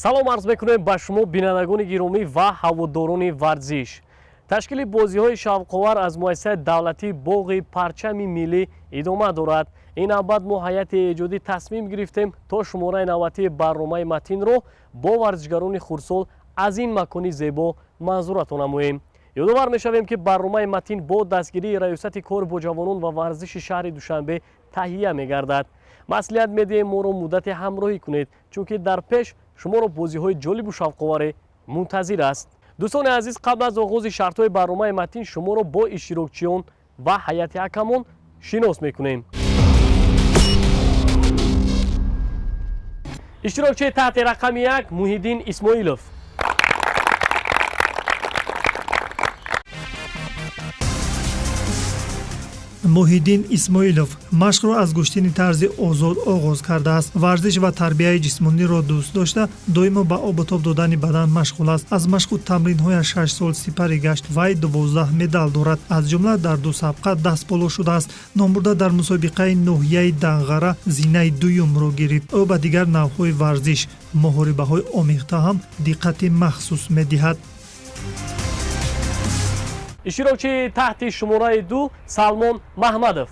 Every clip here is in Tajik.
Салом арз мекунем ба шумо, бинандагони гиромӣ ва ҳаводорони варзиш. Ташкили бозиҳои шавқовар аз муассисаи давлатии боғи парчами миллӣ идома дорад. Ин навбат мо ҳайати эҷодӣ тасмим гирифтем, то шумораи навбатии барномаи Матинро бо варзишгарони хурдсол аз ин макони зебо манзуратон намоем. Ёдовар мешавем, ки барномаи Матин бо дастгирии Раёсати кор бо ҷавонон ва варзиши шаҳри Душанбе таҳия мегардад. Маслиҳат медиҳем, моро муддате ҳамроҳӣ кунед, чунки дар пеш шуморо бозиҳои ҷолибу шавқоваре мунтазир аст. Дӯстони азиз, қабл аз оғози шартҳои барномаи Матин шуморо бо иштирокчиён ва ҳайати ҳакамон шинос мекунем. Иштирокчии таҳти рақами 1 Муҳиддин Исмоилов. Муҳиддин Исмоилов машқро аз гӯштини тарзи озод оғоз кардааст. Варзиш ва тарбияи ҷисмониро дӯст дошта, доимо ба оботоб додани бадан машғул аст. Аз машқу тамринҳояш 6 сол сипарӣ гашт. Вай 12 медал дорад, аз ҷумла дар 2 сабқа дастболо шудааст. Номбурда дар мусобиқаи ноҳияи Данғара зинаи дуюмро гирифт. Ӯ ба дигар навъҳои варзиш, муҳорибаҳои омехта ҳам диққати махсус медиҳад. Иштирокчии таҳти шумораи 2 Салмон Маҳмадов.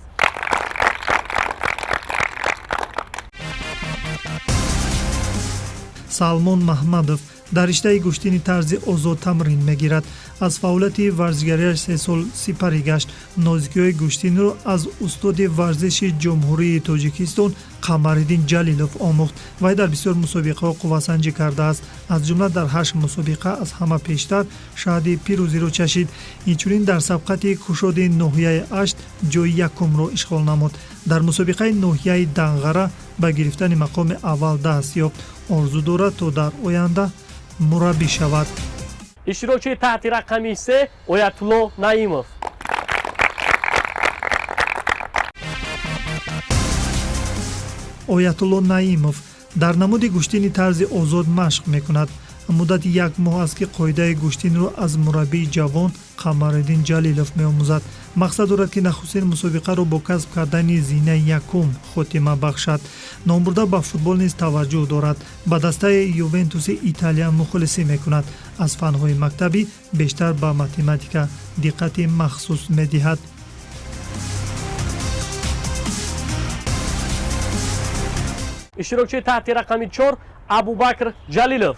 Салмон Маҳмадов дар риштаи гӯштини тарзи озод тамрин мегирад. Аз фаъолияти варзишгарияш 3 сол сипарӣ гашт. Нозикиҳои гӯштинро аз устоди варзиши Ҷумҳурии Тоҷикистон Қамариддин Ҷалилов омӯхт. Вай дар бисёр мусобиқаҳо қуввасанҷӣ кардааст. Аз ҷумла дар 8 мусобиқа аз ҳама пештар шаҳди пирӯзиро чашид. Инчунин дар сабқати кушоди ноҳияи Ашт ҷои якумро ишғол намуд. Дар мусобиқаи ноҳияи Данғара ба гирифтани мақоми аввал даст ёфт. Орзу дорад, то дар оянда мураббӣ шавад. Иштирокчии таҳти рақами 3 Оятулло Наимов. Оятулло Наимов дар намуди гӯштини тарзи озод машқ мекунад. Муддати 1 моҳ аст, ки қоидаи гӯштинро аз мураббии ҷавон Қамариддин Ҷалилов меомӯзад. Мақсад дорад, ки нахустин мусобиқаро бо касб кардани зинаи якум хотима бахшад. Номбурда ба футбол низ таваҷҷӯҳ дорад. Ба дастаи Ювентуси Италия мухлисӣ мекунад. Аз фанҳои мактабӣ бештар ба математика диққати махсус медиҳад. Иштирокчии таҳти рақами 4 Абубакр Ҷалилов.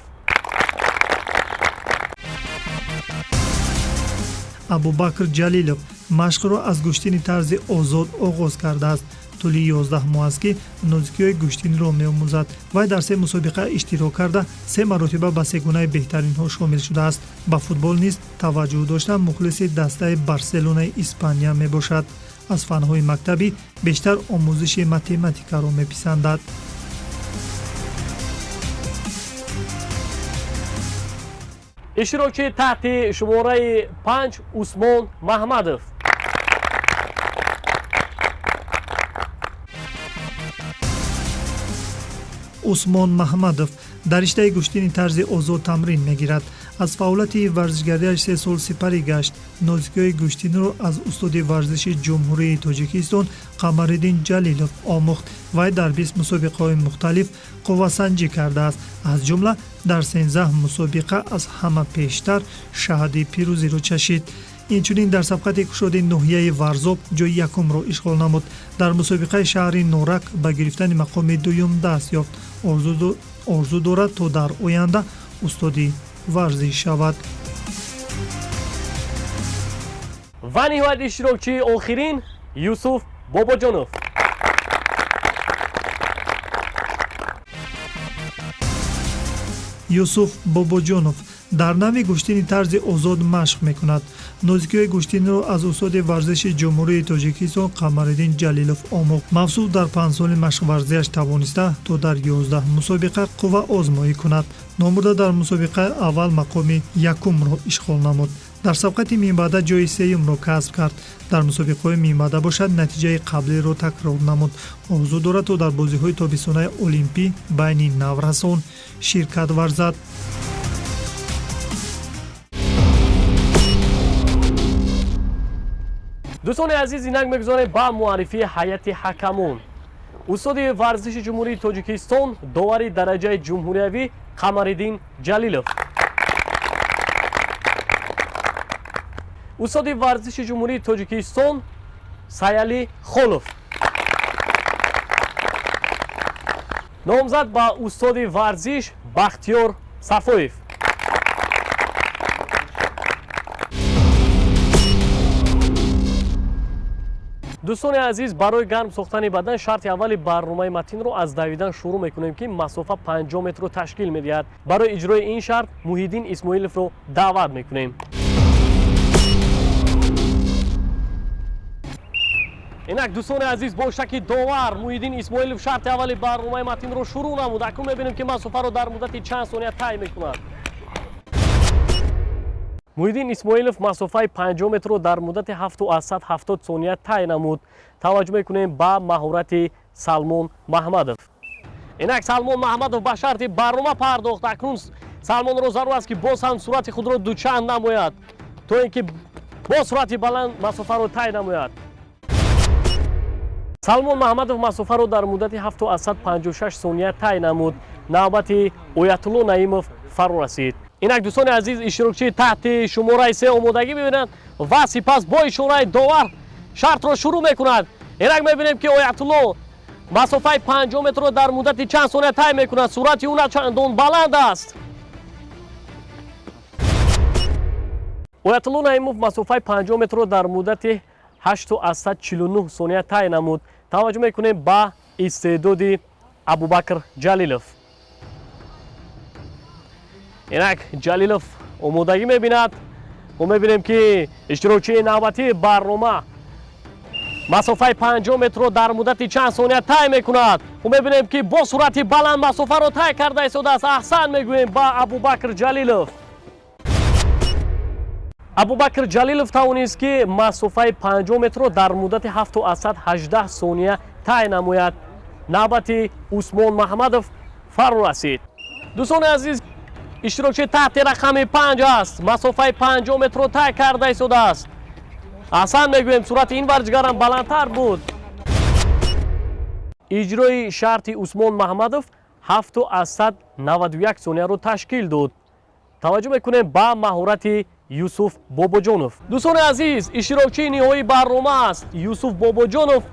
Абубакр Ҷалилов машқро аз гӯштини тарзи озод оғоз кардааст. Тӯли 11 моҳ аст, ки нозикиҳои гӯштинро меомӯзад. Вай дар 3 мусобиқа иштирок карда, 3 маротиба ба сегунаи беҳтаринҳо шомил шудааст. Ба футбол низ таваҷҷӯҳ дошта, мухлиси дастаи Барселонаи Испания мебошад. Аз фанҳои мактабӣ бештар омӯзиши математикаро меписандад. Иштирокчии таҳти шумораи 5 Усмон Маҳмадов. Усмон Маҳмадов дар риштаи гӯштини тарзи озод тамрин мегирад. Аз фаъолияти варзишгарияш 3 сол сипарӣ гашт. Нозикиҳои гӯштинро аз устоди варзиши Ҷумҳурии Тоҷикистон Қамариддин Ҷалилов омӯхт. Вай дар 20 мусобиқаҳои мухталиф қуввасанҷӣ кардааст. Аз ҷумла дар 13 мусобиқа аз ҳама пештар шаҳди пирӯзиро чашид. Инчунин дар сабқати кушоди ноҳияи Варзоб ҷои якумро ишғол намуд. Дар мусобиқаи шаҳри Норак ба гирифтани мақоми дуюм даст ёфт. Орзу дорад, то дар оянда устоди варзиш шавад. Ва ниҳоят иштирокчии охирин Юсуф Бобоҷонов. Юсуф Бобоҷонов дар нави гӯштини тарзи озод машқ мекунад. Нозикиҳои гӯштинро аз устоди варзиши Ҷумҳурии Тоҷикистон Қамариддин Ҷалилов омӯхт. Мавсуф дар 5 соли машқварзиаш тавониста, то дар 11 мусобиқа қувва озмоӣ кунад. Номбурда дар мусобиқаи аввал мақоми якумро ишғол намуд. Дар сабқати минбаъда ҷои сеюмро касб кард. Дар мусобиқаҳои минбаъда бошад, натиҷаи қаблиро такрор намуд. Орзу дорад, то дар бозиҳои тобистонаи олимпӣ байни наврасон ширкат варзад. Дӯстони азиз, инак мегузорем ба муаррифии ҳайати ҳакамон. Устоди варзиши Ҷумҳурии Тоҷикистон, довари дараҷаи ҷумҳуриявӣ Қамариддин Ҷалилов. Устоди варзиши Ҷумҳурии Тоҷикистон Саялӣ Холов. Номзад ба устоди варзиш Бахтиёр Сафоев. Дӯстони азиз, барои гарм сохтани бадан шарти аввали барномаи матинро аз давидан шурӯъ мекунем, ки масофа 50 метрро ташкил медиҳад. Барои иҷрои ин шарт Муҳиддин Исмоиловро даъват мекунем. Инак, дӯстони азиз, бо шаки довар Муҳиддин Исмоилов шарти аввали барномаи матинро шурӯъ намуд. Акнун мебинем, ки масофаро дар муддати чанд сония тай мекунад. Муҳиддин Исмоилов масофаи 50 метрро дар муддати 7,70 сония тай намуд. Таваҷҷӯҳ мекунем ба маҳорати Салмон Маҳмадов. Инак, Салмон Маҳмадов ба шарти барнома пардохт. Акнун Салмонро зарур аст, ки боз ҳам суръати худро дучанд намояд, то ин ки бо суръати баланд масофаро тай намояд. Салмон Маҳмадов масофаро дар муддати 7,56 сония тай намуд. Навбати Оятулло Наимов фаро расид. Инак, дӯстони азиз, иштирокчии таҳти шумораи 3 омодагӣ мебинанд ва сипас бо ишораи довар шартро шурӯъ мекунад. Инак мебинем, ки Оятулло масофаи 50 метрро дар муддати чанд сония тай мекунад. Суръати ӯ начандон баланд аст. Оятулло Наимов масофаи 50 метрро дар муддати 8,49 сония тай намуд. Таваҷҷӯҳ мекунем ба истеъдоди Абубакр Ҷалилов. Инак, Ҷалилов омодагӣ мебинад. Мо мебинем, ки иштирокчии навбатии барнома масофаи 50 метрро дар муддати чанд сония тай мекунад. Мо мебинем, ки бо суръати баланд масофаро тай карда истодааст. Аҳсан мегӯем ба Абубакр Ҷалилов. Абубакр Ҷалилов тавонист, ки масофаи 50 метрро дар муддати 7,18 сония тай намояд. Навбати Усмон Маҳмадов фаро расид. Дӯстони азиз, иштирокчи таҳти рақами 5 аст. Масофаи 50 метрро тай карда истодааст. Аҳсан мегӯем, суръати ин варзишгарам баландтар буд. Иҷрои шарти Усмон Маҳмадов 7,91 сонияро ташкил дод. Таваҷҷӯҳ мекунем ба маҳорати Юсуф Бобоҷонов. Дӯстони азиз, иштирокчии ниҳоии барнома аст Юсуф Бобоҷонов,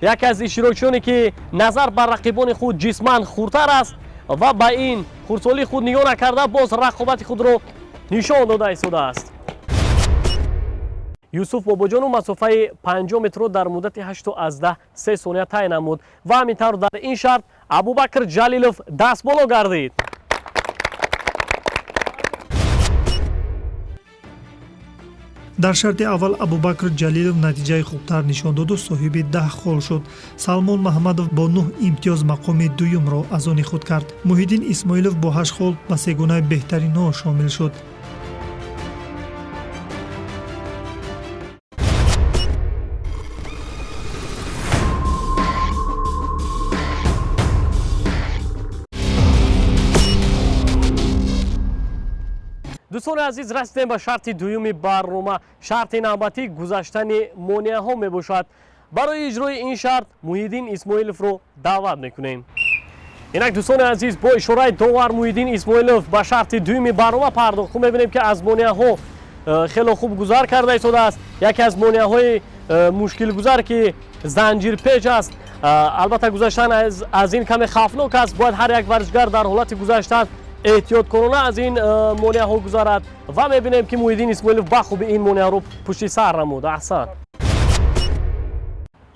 яке аз иштирокчиёне, ки назар ба рақибони худ ҷисман хурдтар аст ва ба ин хурдсолии худ нигоҳ накарда боз рақобати худро нишон дода истодааст. Юсуф Бобоҷонов масофаи 50 метрро дар муддати 8,3 сония тай намуд ва ҳамин тавр дар ин шарт Абубакр Ҷалилов дастболо гардид. Дар шарти аввал Абубакр Ҷалилов натиҷаи хубтар нишон доду соҳиби 10 хол шуд. Салмон Маҳмадов бо 9 имтиёз мақоми дуюмро аз они худ кард. Муҳиддин Исмоилов бо 8 хол ба сегонаи беҳтаринҳо шомил шуд. Дӯстони азиз, расидем ба шарти дуюми барнома. Шарти навбатӣ гузаштани монеаҳо мебошад. Барои иҷрои ин шарт Муҳиддин Исмоиловро даъват мекунем. Инак, дӯстони азиз, бо ишораи довар Муҳиддин Исмоилов ба шарти дуюми барнома пардохт. Хуб мебинем, ки аз монеаҳо хело хуб гузар карда истодааст. Яке аз монеаҳои мушкилгузар, ки занҷирпеч аст, албатта гузаштан аз ин каме хавфнок аст. Бояд ҳар як варзишгар дар ҳолати гузаштан эҳтиёткорона аз ин монеаҳо гузарад ва мебинем, ки Муҳиддин Исмоилов ба хуби ин монеаро пушти сар намуд. Аҳсан.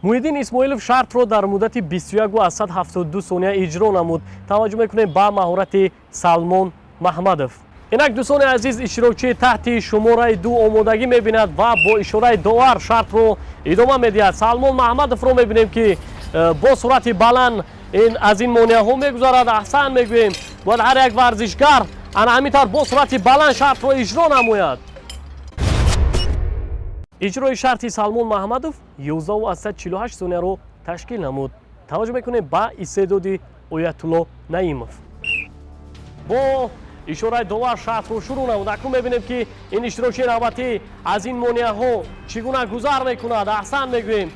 Муҳиддин Исмоилов шартро дар муддати 21,72 сония иҷро намуд. Таваҷҷӯҳ мекунем ба маҳорати Салмон Маҳмадов. Инак, дӯстони азиз, иштирокчии таҳти шумораи 2 омодагӣ мебинад ва бо ишораи довар шартро идома медиҳад. Салмон Маҳмадовро мебинем, ки бо суръати баланд аз ин монеаҳо мегузарад. Аҳсан мегӯем. Бояд ҳар як варзишгар ана ҳамин тавр бо суръати баланд шартро иҷро намояд. Иҷрои шарти Салмон Маҳмадов 11,48 сонияро ташкил намуд. Таваҷҷӯҳ мекунем ба истеъдоди Оятулло Наимов. Бо ишораи довар шартро шурӯъ намуд. Акнун мебинем, ки ин иштирокчии навбатӣ аз ин монеаҳо чӣ гуна гузар мекунад. Аҳсан мегӯем.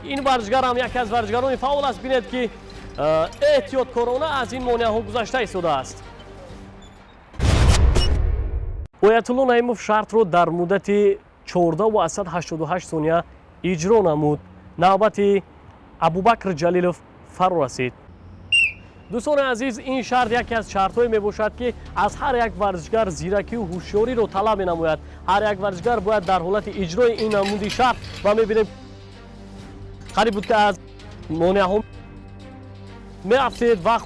Ин варзишгар ҳам яке аз варзишгарони фаъол аст. Бинед ки эҳтиёткорона аз ин монеаҳо гузашта истодааст. Оятулло Наимов шартро дар муддати 14,88 сония иҷро намуд. Навбати Абубакр Ҷалилов фаро расид. Дӯстони азиз, ин шарт яке аз шартҳое мебошад, ки аз ҳар як варзишгар зиракию ҳушёриро талаб менамояд. Ҳар як варзишгар бояд дар ҳолати иҷрои ин намуди шарт, ва мебинем қариб буд ки аз монеаҳо меафтед ва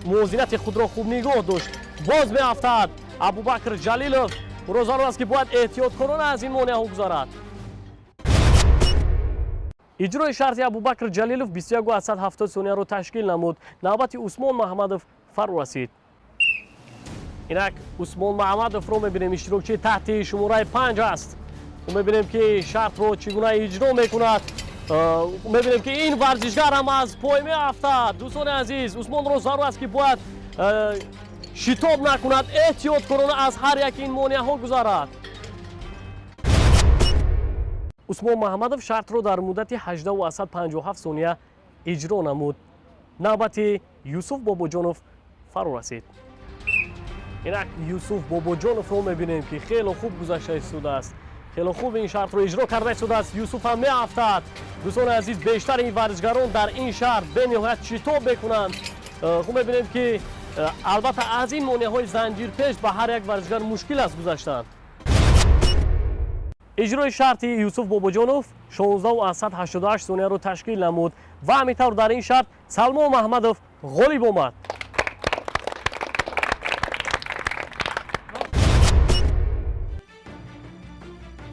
мувозинати худро хуб нигоҳ дошт. Боз меафтад Абубакр Ҷалилов. Ӯро зарур аст, ки бояд эҳтиёткорона аз ин монеаҳо гузарад. Иҷрои шарти Абубакр Ҷалилов 21,70 сонияро ташкил намуд. Навбати Усмон Маҳмадов фаро расид. Инак Усмон Маҳмадовро мебинем, иштирокчии таҳти шумораи 5 аст. Мебинем, ки шартро чӣ гуна иҷро мекунад. Мебинем, ки ин варзишгар ҳам аз пой меафтад. Дӯстони азиз, Усмонро зарур аст, ки бояд шитоб накунад, эҳтиёткорона аз ҳар яки ин монеаҳо гузарад. Усмон Маҳмадов шартро дар муддати 18,57 сония иҷро намуд. Навбати Юсуф Бобоҷонов фаро расид. Инак Юсуф Бобоҷоновро мебинем, ки хело хуб гузашта истодааст. Хело хуб ин шартро иҷро карда истодааст. Юсуф ҳам меафтад. Дӯстони азиз, бештари ин варзишгарон дар ин шарт бениҳоят шитоб мекунанд. Хуб мебинем, ки албатта аз ин монеаҳои занҷирпеш ба ҳар як варзишгар мушкил аст гузаштан. Иҷрои шарти Юсуф Бобоҷонов 16,88 сонияро ташкил намуд ва ҳамин тавр дар ин шарт Салмон Маҳмадов ғолиб омад.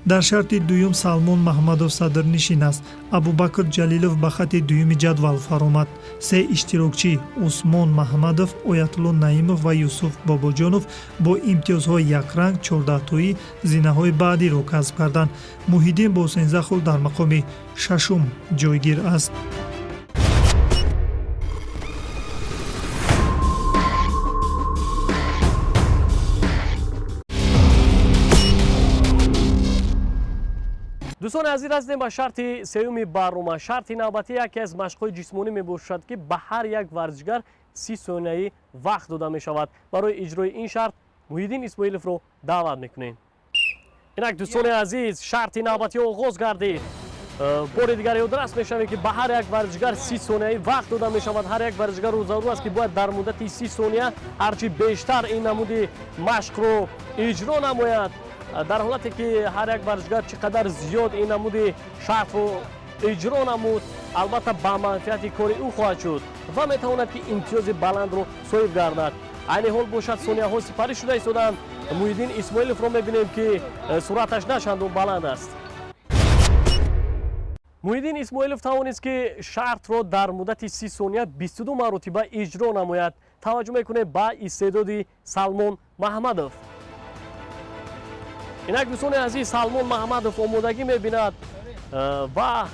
Дар шарти дуюм Салмон Маҳмадов садрнишин аст. Абубакр Ҷалилов ба хати дуюми ҷадвал фаромад. Се иштирокчӣ Усмон Маҳмадов, Оятулло Наимов ва Юсуф Бобоҷонов бо имтиёзҳои якранг 14тоӣ зинаҳои баъдиро касб карданд. Муҳиддин бо 13 хол дар мақоми шашум ҷойгир аст. Дӯстони азиз, расидем ба шарти сеюми барнома. Шарти навбатӣ яке аз машқҳои ҷисмонӣ мебошад, ки ба ҳар як варзишгар 30 сонияӣ вақт дода мешавад. Барои иҷрои ин шарт Муҳиддин Исмоиловро даъват мекунем. Инак дӯстони азиз, шарти навбатӣ оғоз гардид. Бори дигар ёдрас мешавем, ки ба ҳар як варзишгар 30 сонияӣ вақт дода мешавад. Ҳар як варзишгарро зарур аст, ки бояд дар муддати 30 сония ҳарчи бештар ин намуди машқро иҷро намояд. Дар ҳолате ки ҳар як варзишгар чӣ қадар зиёд ин намуди шартро иҷро намуд, албатта ба манфиати кори ӯ хоҳад шуд ва метавонад, ки имтиёзи баландро соҳиб гардад. Айни ҳол бошад, сонияҳо сипарӣ шуда истодаанд. Муҳиддин Исмоиловро мебинем, ки суръаташ на чандон баланд аст. Муҳиддин Исмоилов тавонист, ки шартро дар муддати 30 сония 22 маротиба иҷро намояд. Таваҷҷӯҳ мекунем ба истеъдоди Салмон Маҳмадов. Инак дӯстони азиз, Салмон Маҳмадов омодагӣ мебинад ва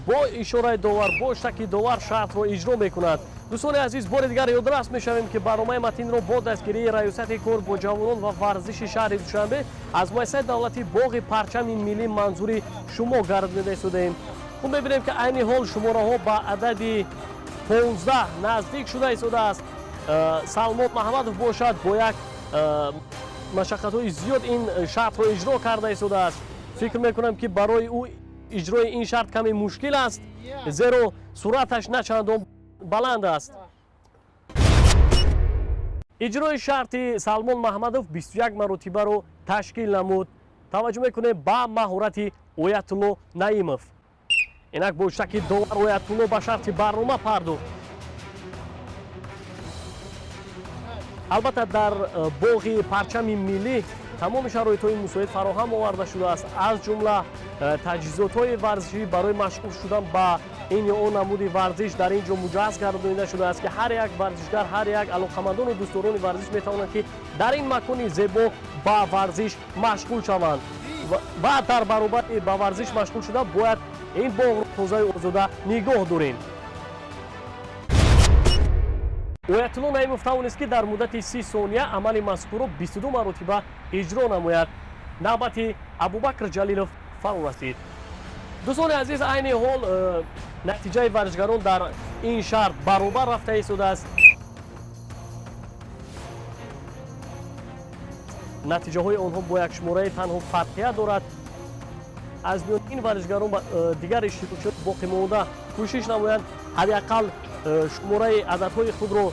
бо ишораи довар, бо шаки довар шартро иҷро мекунад. Дӯстони азиз, бори дигар ёдрас мешавем, ки барномаи матинро бо дастгирии Раёсати кор бо ҷавонон ва варзиши шаҳри Душанбе аз муассисаи давлатии боғи парчами миллӣ манзури шумо гардонида истодаем. Хуб мебинем, ки айни ҳол шумораҳо ба адади 15 наздик шуда истодааст. Салмон Маҳмадов бошад бо як машаққатҳои зиёд ин шартро иҷро карда истодааст. Фикр мекунам, ки барои ӯ иҷрои ин шарт каме мушкил аст, зеро суръаташ на чандон баланд аст. Иҷрои шарти Салмон Маҳмадов 21 маротибаро ташкил намуд. Таваҷҷӯҳ мекунем ба маҳорати Оятулло Наимов. Инак бо шаки довар Оятулло ба шарти барнома пардохт. Албатта дар боғи парчами миллӣ тамоми шароитҳои мусоид фароҳам оварда шудааст, аз ҷумла таҷҳизотҳои варзишӣ барои машғул шудан ба ин ё он намуди варзиш дар ин ҷо муҷаҳҳаз гардонида шудааст, ки ҳар як варзишгар, ҳар як алоқамандону дӯстдорони варзиш метавонанд, ки дар ин макони зебо ба варзиш машғул шаванд ва дар баробари ба варзиш машғул шуда бояд ин боғро тозаю озода нигоҳ дорем. Оятулло Наимов тавонист, ки дар муддати 30 сония амали мазкурро 22 маротиба иҷро намояд. Навбати Абубакр Ҷалилов фаро расид. Дӯстони азиз, айни ҳол натиҷаи варзишгарон дар ин шарт баробар рафта истодааст. Натиҷаҳои онҳо бо як шумораи танҳо фарқият дорад. Аз миёни ин варзишгарон дигар иштирокчиён боқӣ монда кӯшиш намоянд ҳадди ақал шумораи ададҳои худро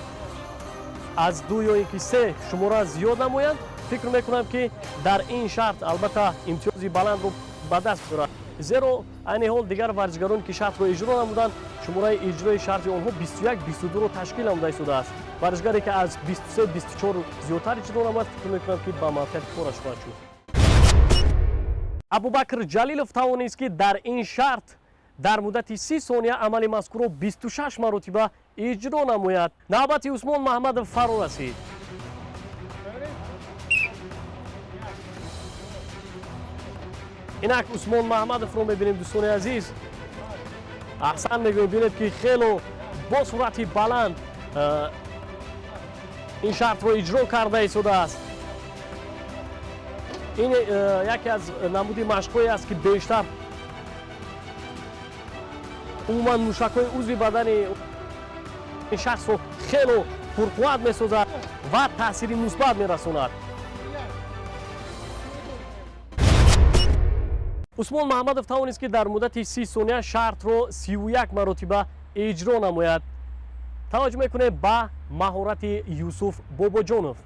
аз 2 ё ин ки 3 шумора зиёд намоянд. Фикр мекунам, ки дар ин шарт албатта имтиёзи баландро ба даст биёрад, зеро айни ҳол дигар варзишгарон, ки шартро иҷро намуданд, шумораи иҷрои шарти онҳо 21-22-ро ташкил намуда истодааст. Варзишгаре, ки аз 23-24 зиёдтар иҷро намуд, фикр мекунам, ки ба манфиати кораш хоҳад шуд. Абубакр Ҷалилов тавонист, ки дар ин шарт дар муддати 30 сония амали мазкурро 26 маротиба иҷро намояд. Навбати Усмон Маҳмадов фаро расид. Инак Усмон Маҳмадовро мебинем, дӯстони азиз. Аҳсан мегӯем, бинед, ки хело бо суръати баланд ин шартро иҷро карда истодааст. Ин яке аз намуди машқҳое аст, ки бештар умуман мушакҳои узви бадани шахсро хело пурқувват месозад ва таъсири мусбат мерасонад. Усмон Маҳмадов тавонист, ки дар муддати 30 сония шартро 31 маротиба иҷро намояд. Таваҷҷӯҳ мекунем ба маҳорати Юсуф Бобоҷонов.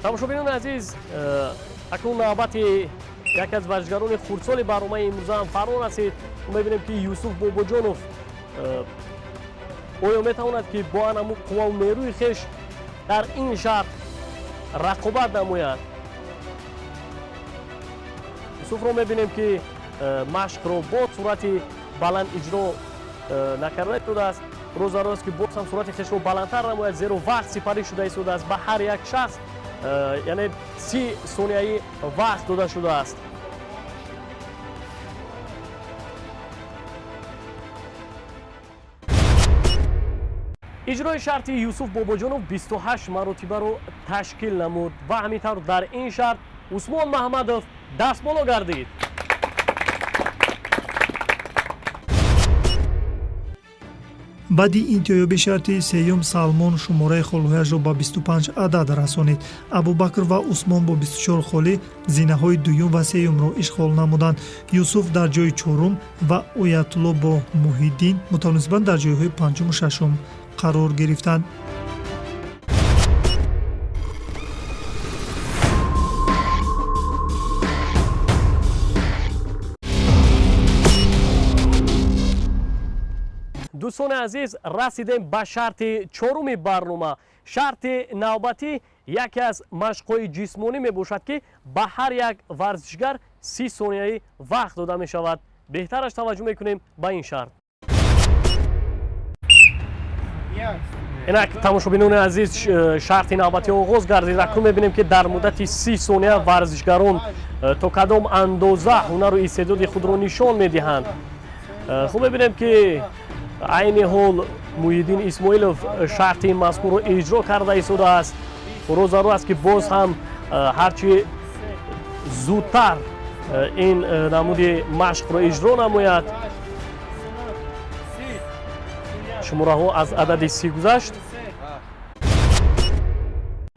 Тамошобинони азиз, акнун навбати яке аз варзишгарони хурдсоли барномаи имрӯза ҳам фаро расид. Мебинем, ки Юсуф Бобоҷонов оё метавонад, ки бо анаму қуввау нерӯи хеш дар ин шарт рақобат намояд. Юсуфро мебинем, ки машқро бо суръати баланд иҷро накарда истодааст. Рӯз зарур аст, ки боз ҳам суръати хешро баландтар намояд, зеро вақт сипарӣ шуда истодааст. Ба ҳар як шахс яъне 30 сонияи вақт дода шудааст. Иҷрои шарти Юсуф Бобоҷонов 28 маротибаро ташкил намуд ва ҳамин тавр дар ин шарт Усмон Маҳмадов дастболо гардид. Баъди интиҳоёби шарти сеюм Салмон шумораи холҳояшро ба 25 адад расонид. Абубакр ва Усмон бо 24 холӣ зинаҳои дуюм ва сеюмро ишғол намуданд. Юсуф дар ҷои чорум ва Оятулло бо Муҳиддин мутаносибан дар ҷойҳои панҷуму шашум қарор гирифтанд. Дӯстони азиз, расидем ба шарти чоруми барнома. Шарти навбатӣ яке аз машқҳои ҷисмонӣ мебошад, ки ба ҳар як варзишгар 30 сонияи вақт дода мешавад. Беҳтараш таваҷҷӯҳ мекунем ба ин шарт. Инак тамошобинони азиз, шарти навбатӣ оғоз гардид. Акнун мебинем, ки дар муддати 30 сония варзишгарон то кадом андоза ҳунару истеъдоди худро нишон медиҳанд. Хуб мебинем, ки айни ҳол Муҳиддин Исмоилов шарти мазкурро иҷро карда истодааст. Ӯро зарур аст, ки боз ҳам ҳарчи зудтар ин намуди машқро иҷро намояд. Шумораҳо аз адади 30 гузашт.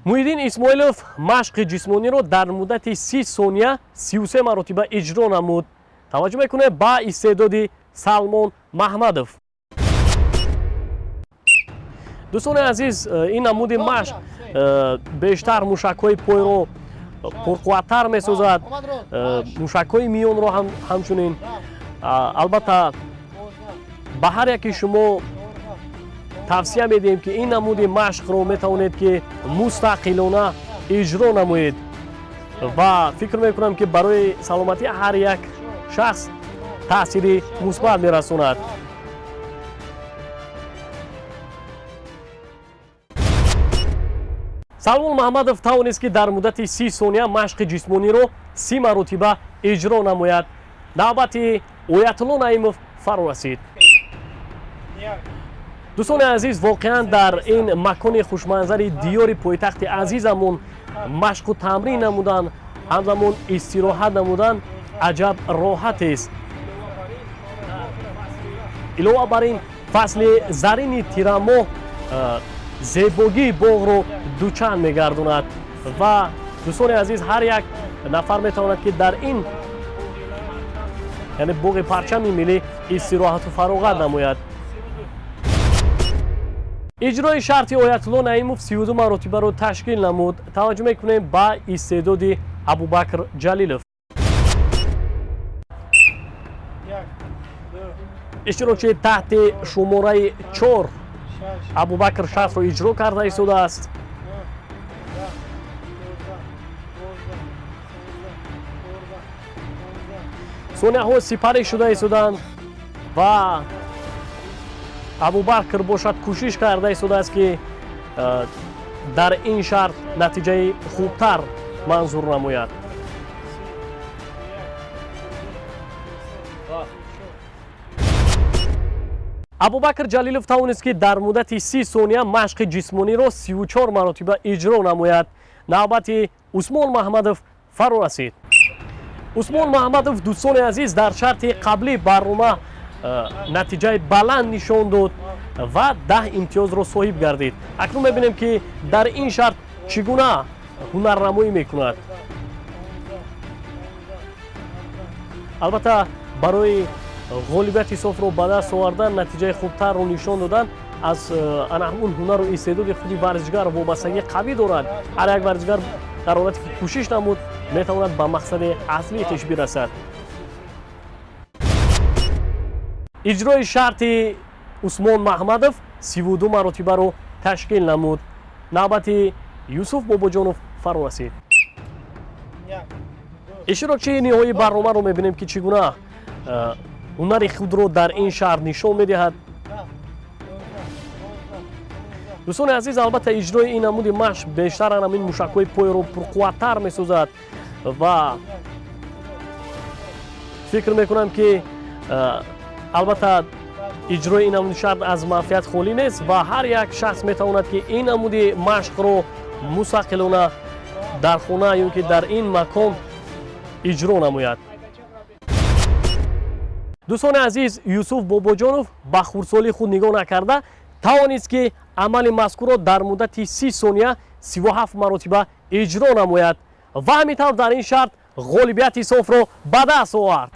Муҳиддин Исмоилов машқи ҷисмониро дар муддати 30 сония 33 маротиба иҷро намуд. Таваҷҷӯҳ мекунем ба истеъдоди Салмон Маҳмадов. Дӯстони азиз, ин намуди машқ бештар мушакҳои пойро пурқувваттар месозад, мушакҳои миёнро ҳамчунин. Албатта ба ҳар яки шумо тавсия медиҳем, ки ин намуди машқро метавонед, ки мустақилона иҷро намоед ва фикр мекунам, ки барои саломатии ҳар як шахс таъсири мусбат мерасонад. Салмон Маҳмадов тавонист, ки дар муддати 30 сония машқи ҷисмониро 30 маротиба иҷро намояд. Навбати Оятулло Наимов фаро расид. Дӯстони азиз, воқеан дар ин макони хушманзари диёри пойтахти азизамон машқу тамрин намудан Ҳамзамон истироҳат намудан аҷаб роҳатест. Илова бар ин, фасли зарини тирамоҳ зебогии боғро дучанд мегардонад ва дӯстони азиз, ҳар як нафар метавонад, ки дар ин, яъне боғи парчами миллӣ, истироҳату фароғат намояд. Иҷрои шарти Оятулло Наимов 32 маротибаро ташкил намуд. Таваҷҷӯҳ мекунем ба истеъдоди Абубакр Ҷалилов. Иштирокчии таҳти шумораи 4 Абубакр шартро иҷро карда истодааст. Сонияҳо сипарӣ шуда истоданд ва Абубакр бошад, кӯшиш карда истодааст, ки дар ин шарт натиҷаи хубтар манзур намояд. Абубакр Ҷалилов тавонист, ки дар муддати 30 сония машқи ҷисмониро 34 маротиба иҷро намояд. Навбати Усмон Маҳмадов фаро расид. Усмон Маҳмадов, дӯстони азиз, дар шарти қаблии барнома натиҷаи баланд нишон дод ва 10 имтиёзро соҳиб гардид. Акнун мебинем, ки дар ин шарт чӣ гуна ҳунарнамоӣ мекунад. Албатта, барои ғолибияти софро ба даст овардан, натиҷаи хубтарро нишон додан аз ана ҳамун ҳунару истеъдоди худи варзишгар вобастагии қавӣ дорад. Ҳар як варзишгар дар ҳолате ки кӯшиш намуд, метавонад ба мақсади аслии хеш бирасад. Иҷрои шарти Усмон Маҳмадов 32 маротибаро ташкил намуд. Навбати Юсуф Бобоҷонов фаро расид. Иштирокчии ниҳоии барномаро мебинем, ки чӣ гуна ҳунари худро дар ин шаҳр нишон медиҳад. Дӯстони азиз, албатта, иҷрои ин намуди машқ бештар ҳамин мушакҳои пойро пурқувваттар месозад ва фикр мекунам, ки албатта иҷрои ин намуди шарт аз манфиат холӣ нест ва ҳар як шахс метавонад, ки ин намуди машқро мустақилона дар хона ё ки дар ин макон иҷро намояд. Дӯстони азиз, Юсуф Бобоҷонов ба хурдсолии худ нигоҳ накарда тавонист, ки амали мазкурро дар муддати 30 сония 37 маротиба иҷро намояд ва ҳамин тавр дар ин шарт ғолибияти софро ба даст овард.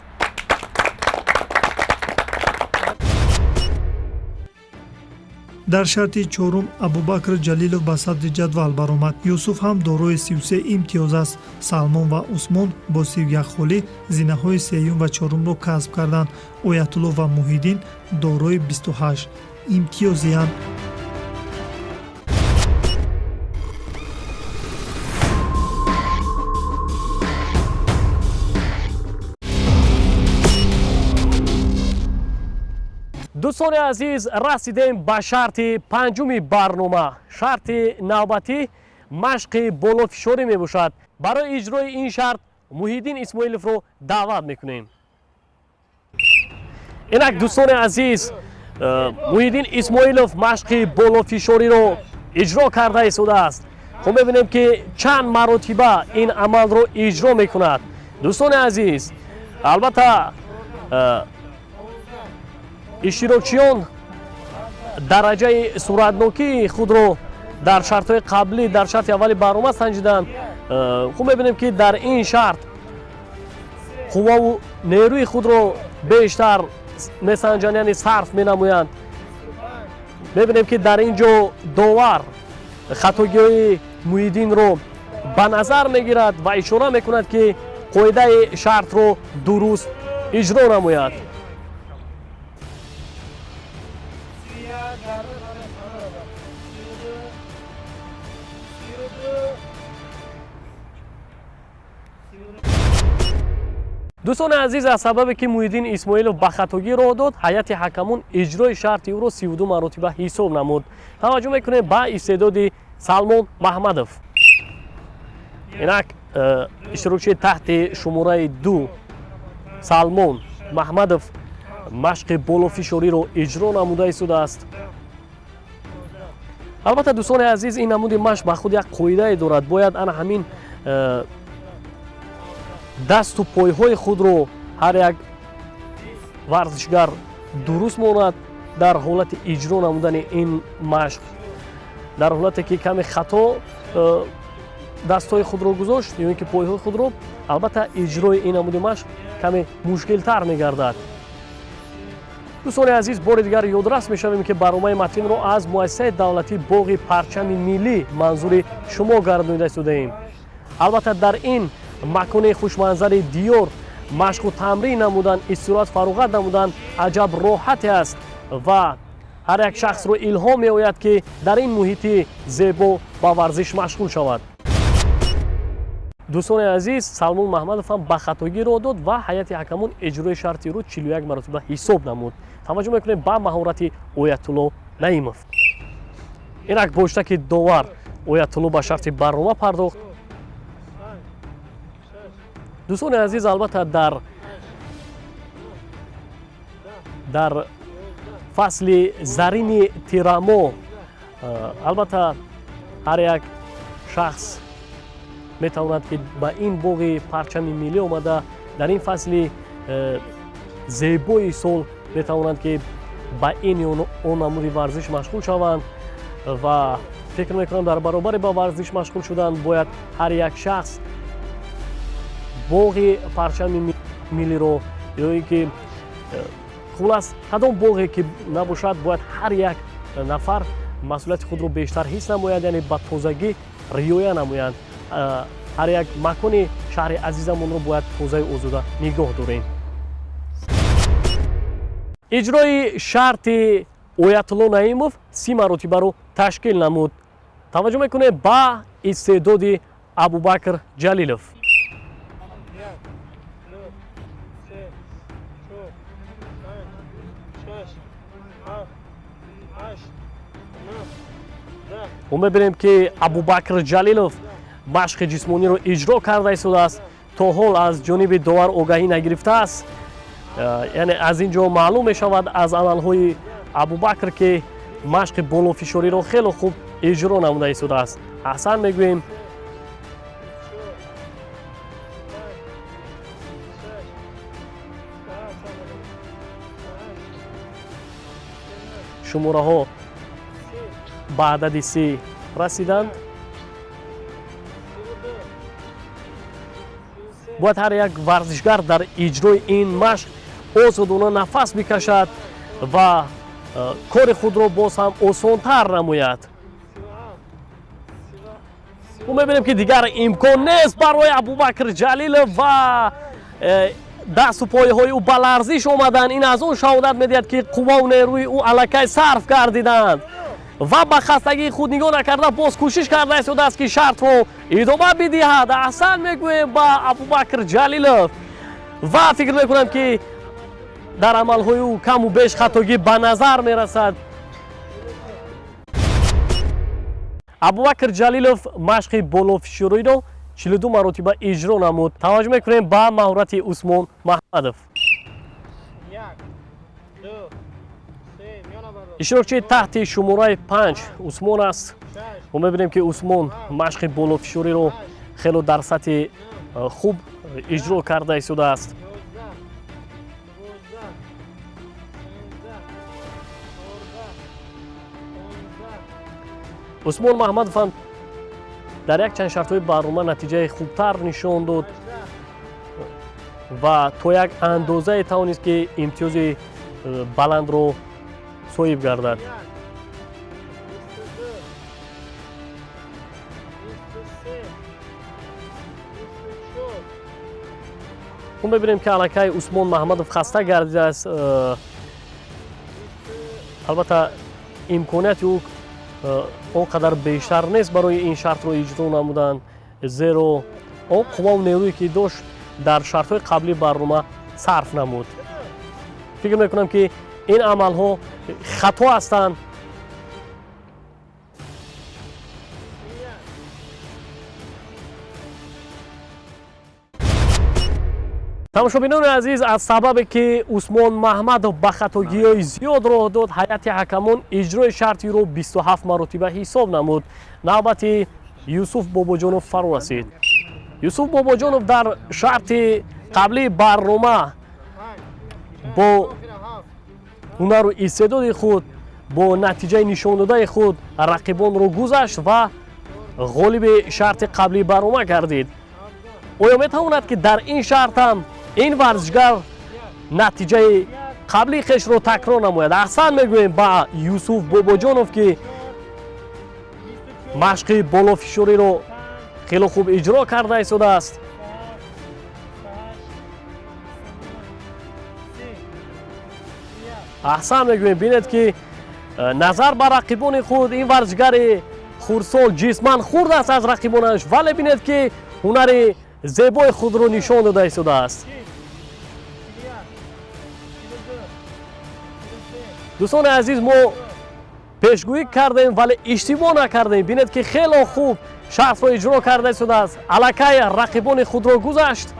Дар шарти чорум Абубакр Ҷалилов ба садри ҷадвал баромад. Юсуф ҳам дорои 33 имтиёз аст. Салмон ва Усмон бо 31 холӣ зинаҳои сеюм ва чорумро касб карданд. Оятулло ва Муҳиддин дорои 28 имтиёзиянд. Дӯстони азиз, расидем ба шарти панҷуми барнома. Шарти навбатӣ машқи болофишорӣ мебошад. Барои иҷрои ин шарт Муҳиддин Исмоиловро даъват мекунем. Инак, дӯстони азиз, Муҳиддин Исмоилов машқи болофишориро иҷро карда истодааст. Хуб, мебинем, ки чанд маротиба ин амалро иҷро мекунад. Дӯстони азиз, албатта, иштирокчиён дараҷаи суратнокии худро дар шартҳои қаблӣ, дар шарти аввали барнома санҷиданд. Хуб, мебинем, ки дар ин шарт қувваву нерӯи худро бештар месанҷанд, яъне сарф менамоянд. Мебинем, ки дар ин ҷо довар хатогиҳои Муҳиддинро ба назар мегирад ва ишора мекунад, ки қоидаи шартро дуруст иҷро намояд. Дӯстони азиз, аз сабабе ки Муҳиддин Исмоилов ба хатогӣ роҳ дод, ҳайати ҳакамон иҷрои шарти ӯро 32 маротиба ҳисоб намуд. Таваҷҷӯҳ мекунем ба истеъдоди Салмон Маҳмадов. Инак, иштирокчии таҳти шумораи 2 Салмон Маҳмадов машқи болофишориро иҷро намуда истодааст. Албатта, дӯстони азиз, ин намуди машқ ба худ як қоидае дорад. Бояд ана ҳамин Дасту пойҳои худро ҳар як варзишгар дуруст монад дар ҳолати иҷро намудани ин машқ. Дар ҳолате ки каме хато дастҳои худро гузошт ё ин ки пойҳои худро, албатта иҷрои ин намуди машқ каме мушкилтар мегардад. Дӯстони азиз, бори дигар ёдрас мешавем, ки барномаи матинро аз муассисаи давлатии боғи парчами миллӣ манзури шумо гардонида истодаем. Албатта дар ин макони хушманзари диёр машқу тамрин намудан, истироҳат фароғат намудан аҷаб роҳате аст ва ҳар як шахсро илҳом меояд, ки дар ин муҳити зебо ба варзиш машғул шавад. Дӯстони азиз, Салмон Маҳмадов ҳам ба хатогӣ роҳ дод ва ҳайати ҳакамон иҷрои шарти ӯро 41 маротиба ҳисоб намуд. Таваҷҷӯҳ мекунем ба маҳорати Оятулло Наимов. Инак бо иштаки довар Оятулло ба шарти барнома пардохт. Дӯстони азиз, албатта дар фасли зарини тирамо албатта ҳар як шахс метавонад, ки ба ин боғи парчами миллӣ омада дар ин фасли зебои сол метавонанд, ки ба ин ё он намуди варзиш машғул шаванд ва фикр мекунам дар баробари ба варзиш машғул шудан бояд ҳар як шахс боғи парчами миллиро ё ин ки хулас кадом боғе ки набошад, бояд ҳар як нафар масъулияти худро бештар ҳис намояд, яъне ба тозагӣ риоя намоянд. Ҳар як макони шаҳри азизамонро бояд тозаю озода нигоҳ дорем. Иҷрои шарти Оятулло Наимов 30 маротибаро ташкил намуд. Таваҷҷӯҳ мекунем ба истеъдоди Абубакр Ҷалилов. Мо мебинем, ки Абубакр Ҷалилов машқи ҷисмониро иҷро карда истодааст. То ҳол аз ҷониби довар огаҳӣ нагирифтааст. Яъне аз ин ҷо маълум мешавад аз амалҳои Абубакр, ки машқи болофишориро хеле хуб иҷро намуда истодааст. Аҳсан мегӯем. Шумораҳо ба адади 30 расиданд. Бояд ҳар як варзишгар дар иҷрои ин машқ озодона нафас бикашад ва кори худро боз ҳам осонтар намояд. Мо мебинем, ки дигар имкон нест барои Абубакр Ҷалилов ва дасту пойҳои ӯ ба ларзиш омаданд. Ин аз он шаҳодат медиҳад, ки қуввау нерӯи ӯ аллакай сарф гардиданд ва ба хастагии худ нигоҳ накарда боз кӯшиш карда истодааст, ки шартро идома бидиҳад. Аҳсан мегӯем ба Абубакр Ҷалилов ва фикр мекунам, ки дар амалҳои ӯ каму беш хатогӣ ба назар мерасад. Абубакр Ҷалилов машқи болофишориро 42 маротиба иҷро намуд. Таваҷҷӯҳ мекунем ба маҳорати Усмон Маҳмадов. Иштирокчии таҳти шумораи 5 Усмон аст. Мо мебинем, ки Усмон машқи болофишориро хело дар сатҳи хуб иҷро карда истодааст. Усмон Маҳмадов ҳам дар якчанд шартҳои барнома натиҷаи хубтар нишон дод ва то як андозае тавонист, ки имтиёзи баландро соҳиб гардад. Мо мебинем, ки аллакай Усмон Маҳмадов хаста гардидааст. Албатта имконияти ӯ он қадар бештар нест барои ин шартро иҷро намудан, зеро он қуввау нерӯе ки дошт дар шартҳои қаблии барнома сарф намуд. Фикр мекунам, ки ин амалҳо хато ҳастанд. Тамошобинони азиз, аз сабабе ки Усмон Маҳмадов ба хатогиҳои зиёд роҳ дод, ҳайати ҳакамон иҷрои шартиро 27 маротиба ҳисоб намуд. Навбати Юсуф Бобоҷонов фаро расид. Юсуф Бобоҷонов дар шарти қаблии барнома бо ҳунару истеъдоди худ, бо натиҷаи нишондодаи худ рақибонро гузашт ва ғолиби шарти қаблии барнома гардид. Оё метавонад, ки дар ин шарт ҳам ин варзишгар натиҷаи қаблии хешро такрор намояд? Аҳсан мегӯем ба Юсуф Бобоҷонов, ки машқи болофишориро хеле хуб иҷро карда истодааст. Аҳсан мегӯем. Бинед, ки назар ба рақибони худ ин варзишгари хурдсол ҷисман хурд аст аз рақибонаш, вале бинед, ки ҳунари зебои худро нишон дода истодааст. Дӯстони азиз, мо пешгӯӣ кардем, вале иштибоҳ накардем. Бинед, ки хело хуб шартро иҷро карда истодааст, аллакай рақибони худро гузашт.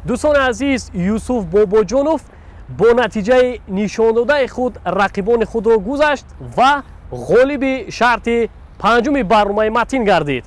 Дӯстони азиз, Юсуф Бобоҷонов бо натиҷаи нишондодаи худ рақибони худро гузашт ва ғолиби шарти панҷуми барномаи Матин гардид.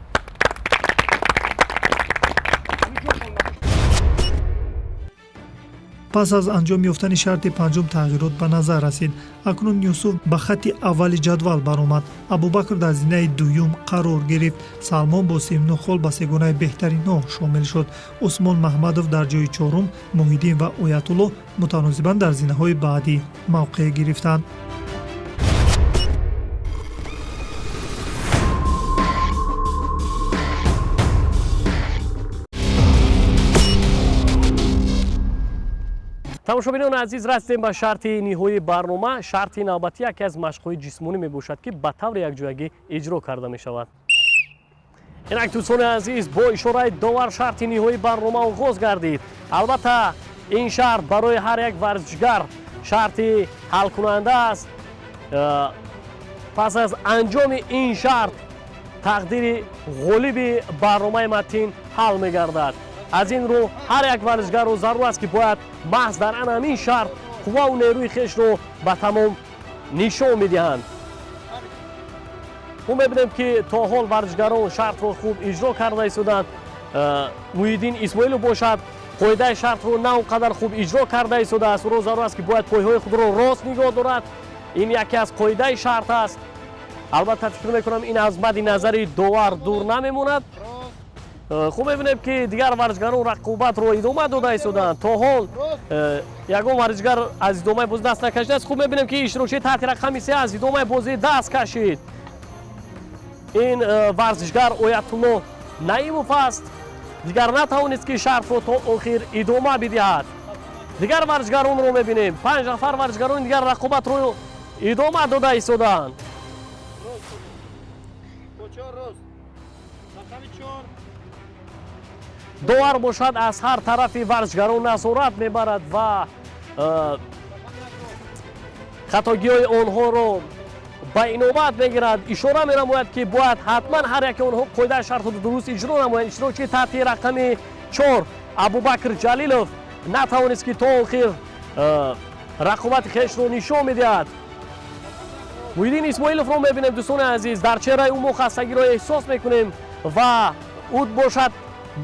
Пас аз анҷом ёфтани шарти панҷум тағйирот ба назар расид. Акнун Юсуф ба хатти аввали ҷадвал баромад. Абубакр дар зинаи дуюм қарор гирифт. Салмон бо 39 хол ба сегонаи беҳтаринҳо шомил шуд. Усмон Маҳмадов дар ҷои чорум, Муҳиддин ва Оятулло мутаносибан дар зинаҳои баъдӣ мавқеъ гирифтанд. Тамошобинони азиз, расидем ба шарти ниҳоии барнома. Шарти навбатӣ яке аз машқҳои ҷисмонӣ мебошад, ки ба таври якҷоягӣ иҷро карда мешавад. Инак, дӯстони азиз, бо ишораи довар шарти ниҳоии барнома оғоз гардид. Албатта, ин шарт барои ҳар як варзишгар шарти ҳалкунанда аст. Пас аз анҷоми ин шарт тақдири ғолиби барномаи Матин ҳал мегардад. Аз ин рӯ ҳар як варзишгарро зарур аст, ки бояд маҳз дар ан ҳамин шарт қувваву нерӯи хешро ба тамом нишон медиҳанд. Мо мебинем, ки то ҳол варзишгарон шартро хуб иҷро карда истоданд. Муҳиддин Исмоилов бошад, қоидаи шартро на он қадар хуб иҷро карда истодааст. Ӯро зарур аст, ки бояд пойҳои худро рост нигоҳ дорад. Ин яке аз қоидаи шарт аст. Албатта, фикр мекунам, ин аз мадди назари довар дур намемонад. Хуб мебинем, ки дигар варзишгарон рақобатро идома дода истоданд. То ҳол ягон варзишгар аз идомаи бозӣ даст накашидааст. Хуб мебинем, ки иштирокчии таҳти рақами се аз идомаи бозӣ даст кашид. Ин варзишгар Оятулло Наимов аст. Дигар натавонист, ки шартро то охир идома бидиҳад. Дигар варзишгаронро мебинем. Панҷ нафар варзишгарони дигар рақобатро идома дода истоданд. Довар бошад, аз ҳар тарафи варзишгарон назорат мебарад ва хатогиҳои онҳоро ба инобат мегирад. Ишора менамояд, ки бояд ҳатман ҳар яке онҳо қоидаи шартро дуруст иҷро намоянд. Иштирокчии таҳти рақами 4 Абубакр Ҷалилов натавонист, ки то охир рақобати хешро нишон медиҳад. Муҳиддин Исмоиловро мебинем, дӯстони азиз, дар чеҳраи ӯ мо хастагиро эҳсос мекунем ва ӯ бошад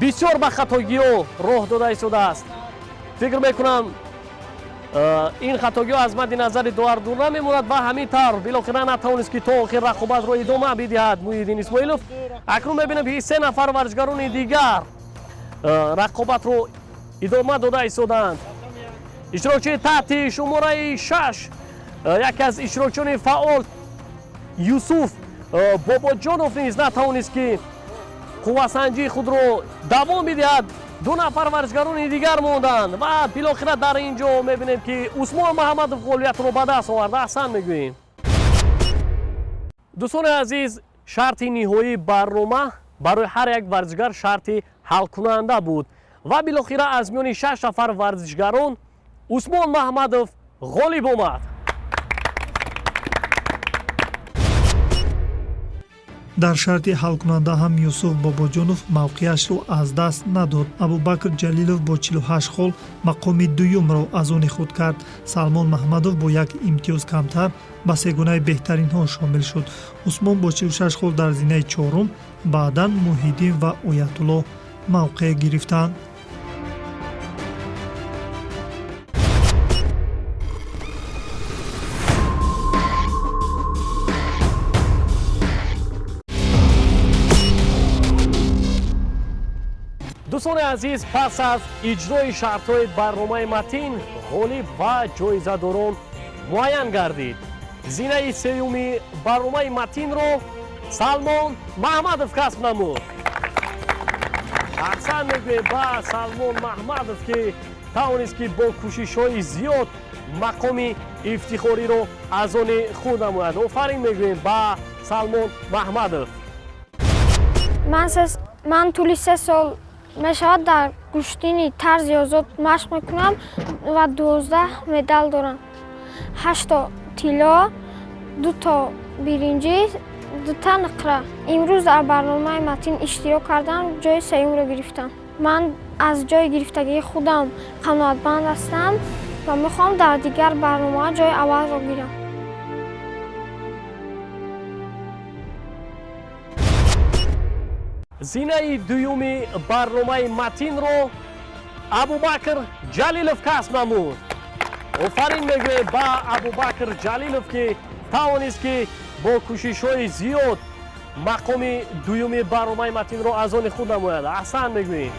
бисёр ба хатогиҳо роҳ дода истодааст. Фикр мекунам, ин хатогиҳо аз мадди назари довар дур намемонад ва ҳамин тавр билохира натавонист, ки то охир рақобатро идома бидиҳад Муҳиддин Исмоилов. Акнун мебинем, ки се нафар варзишгарони дигар рақобатро идома дода истоданд. Иштирокчии таҳти шумораи 6, яке аз иштирокчиёни фаъол Юсуф Бобоҷонов низ натавонист, ки қуввасанҷии худро давом бидиҳад. Ду нафар варзишгарони дигар монданд ва билохира дар ин ҷо мебинем, ки Усмон Маҳамадов ғолибиятро ба даст овард. Аҳсан мегӯем. Дӯстони азиз, шарти ниҳоии барнома барои ҳар як варзишгар шарти ҳалкунанда буд ва билохира аз миёни 6 нафар варзишгарон Усмон Маҳмадов ғолиб омад. Дар шарти ҳалкунанда ҳам Юсуф Бобоҷонов мавқеашро аз даст надод. Абубакр Ҷалилов бо 48 хол мақоми дуюмро аз они худ кард. Салмон Маҳмадов бо як имтиёз камтар ба сегонаи беҳтаринҳо шомил шуд. Усмон бо 46 хол дар зинаи чорум, Баъдан Муҳиддин ва Оятулло мавқеъ гирифтанд. Дӯстони азиз, пас аз иҷрои шартҳои барномаи Матин ғолиб ва ҷоизадорон муайян гардид. Зинаи сеюми барномаи Матинро Салмон Маҳмадов касб намуд. Аҳсан мегӯем ба Салмон Маҳмадов, ки тавонист, ки бо кӯшишҳои зиёд мақоми ифтихориро аз они худ намояд. Офарин мегӯем ба Салмон Маҳмадов. Ман тӯли 3 сол мешавад дар гӯштини тарзи озод машқ мекунам ва 12 медал дорам. 8 то тилло, 2 то биринҷӣ, 2 та нуқра. Имрӯз дар барномаи Матин иштирок кардам, ҷои сеюмро гирифтам. Ман аз ҷои гирифтагии худам қаноатманд ҳастам ва мехоҳам дар дигар барномаҳо ҷои аввалро гирам. Зинаи дуюми барномаи Матинро Абубакр Ҷалилов касб намуд. Офарин мегӯем ба Абубакр Ҷалилов, ки тавонист, ки бо кӯшишҳои зиёд мақоми дуюми барномаи Матинро аз они худ намояд. Аҳсан мегӯем.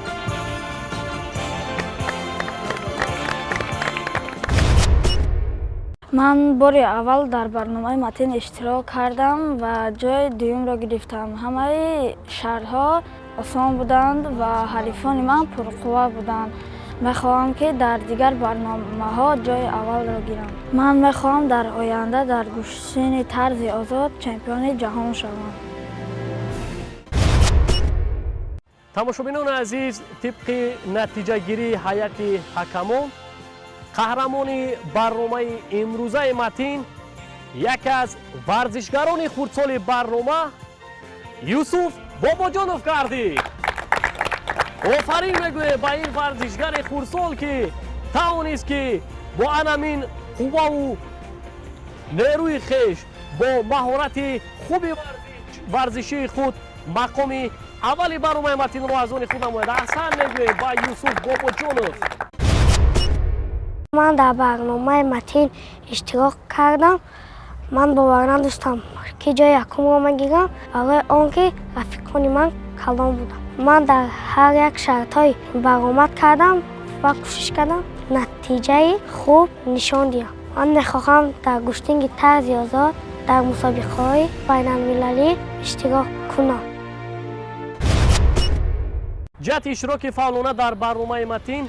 Ман бори аввал дар барномаи Матин иштирок кардам ва ҷои дуюмро гирифтам. Ҳамаи шартҳо осон буданд ва ҳарифони ман пурқувва буданд. Мехоҳам, ки дар дигар барномаҳо ҷои аввалро гирам. Ман мехоҳам дар оянда дар гӯштини тарзи озод чемпиони ҷаҳон шавам. Тамошобинони азиз, тибқи натиҷагирии ҳайати ҳакамон қаҳрамони барномаи имрӯзаи Матин яке аз варзишгарони хурдсоли барнома Юсуф Бобоҷонов гардид. Офарин мегӯем ба ин варзишгари хурдсол, ки тавонист, ки бо анамин қувваву нерӯи хеш, бо маҳорати хуби варзишии худ мақоми аввали барномаи Матинро аз они худ намояд. Аҳсан мегӯем ба Юсуф Бобоҷонов. Ман дар барномаи Матин иштирок кардам. Ман бовар надоштам, ки ҷои якумро мегирам, барои он ки рафиқони ман калон буданд. Ман дар ҳар як шартҳои баромад кардам ва кӯшиш кардам натиҷаи хуб нишон диҳам. Ман мехоҳам дар гӯштинги тарзи озод дар мусобиқаҳои байналмилалӣ иштирок кунам. Ҷиҳати иштироки фаъолона дар барномаи Матин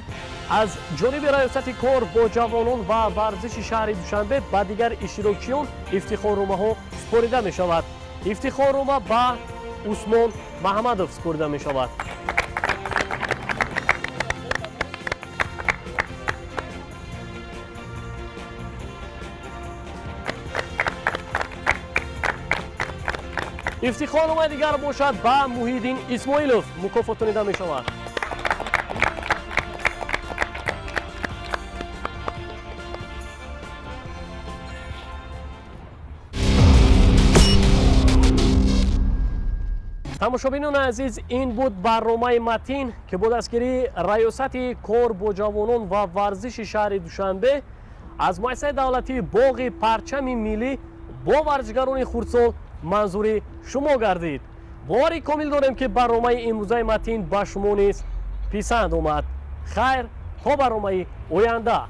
аз ҷониби раёсати кор бо ҷавонон ва варзиши шаҳри Душанбе ба дигар иштирокчиён ифтихорномаҳо супорида мешавад. Ифтихорнома ба Усмон Маҳмадов супорида мешавад. Ифтихорномаи дигар бошад ба Муҳиддин Исмоилов мукофотонида мешавад. Тамошобинони азиз, ин буд барномаи Матин, ки бо дастгирии раёсати кор бо ҷавонон ва варзиши шаҳри Душанбе аз муассисаи давлатии боғи парчами миллӣ бо варзишгарони хурдсол манзури шумо гардид. Бовари комил дорем, ки барномаи имрӯзаи Матин ба шумо низ писанд омад. Хайр, то барномаи оянда.